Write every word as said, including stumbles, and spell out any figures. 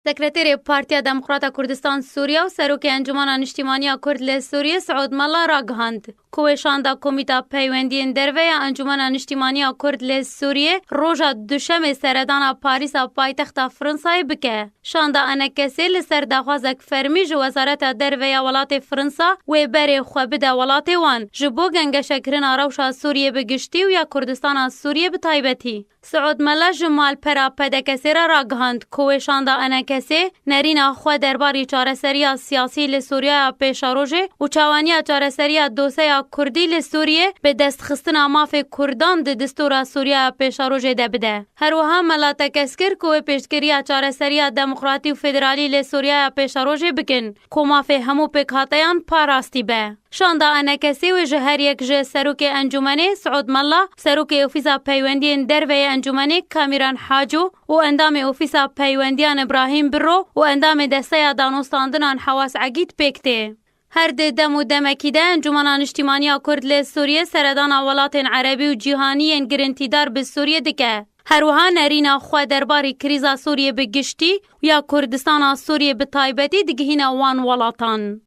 Sekreterê Partiya Demokrata Kurdistan Sûriye û Serokê Encûmena Niştîmaniya Kurd li Sûriyê Siûd Mela ragihand ku wê şanda Komîta Peywendiyên Derve ya Encûmena Niştîmaniya Kurd li Sûriyê roja Duşemê seredana Parîsa paytexta Fransayê bike. Şanda ENKSê li ser daxwazek fermî ji Wezareta Derve ya welatê Fransa wê berê xwe bide welatê wan ji bo gengeşekirina rewşa Sûriyê bi giştî û ya Kurdistana Sûriyê bi taybetî. Siûd Mela ji malpera PDKSê re ragihand ku wê şanda ENKSê nerîna xwe derbarî çareseriya siyasî li Sûriyaya pêşerojê û çawaniya çareseriya doseya Kurdî li Sûriyê bi destxistina mafê Kurdan di distûra Sûriyaya pêşerojê de bide. Her wiha Mela tekez kir ku wê pêşgiriya çareseriya demokratî û federalî li Sûriyaya pêşerojê bikin ku mafê hemû pêkhateyan parastî be. Şanda ENKSê wê ji her yek ji Serokê Encûmenê Siûd Mela, Serokê Ofîsa Peywendiyên Derve yê Encûmenê Kamîran Haco û Endamê Ofîsa Peywendiyan Îbrahîm Birro û Endamê Desteya Danûstandinan Hewas Egîd pêk tê. Her di dem û demekî de Encûmena Niştîmaniya Kurd li Sûriyê seredana welatên erebî û cîhanî yên girintîdar bi Sûriyê dike. Her wiha nerîna xwe derbarî krîza Sûriyê bi giştî û ya Kurdistana Sûriyê bi taybetî digihîne wan welatan.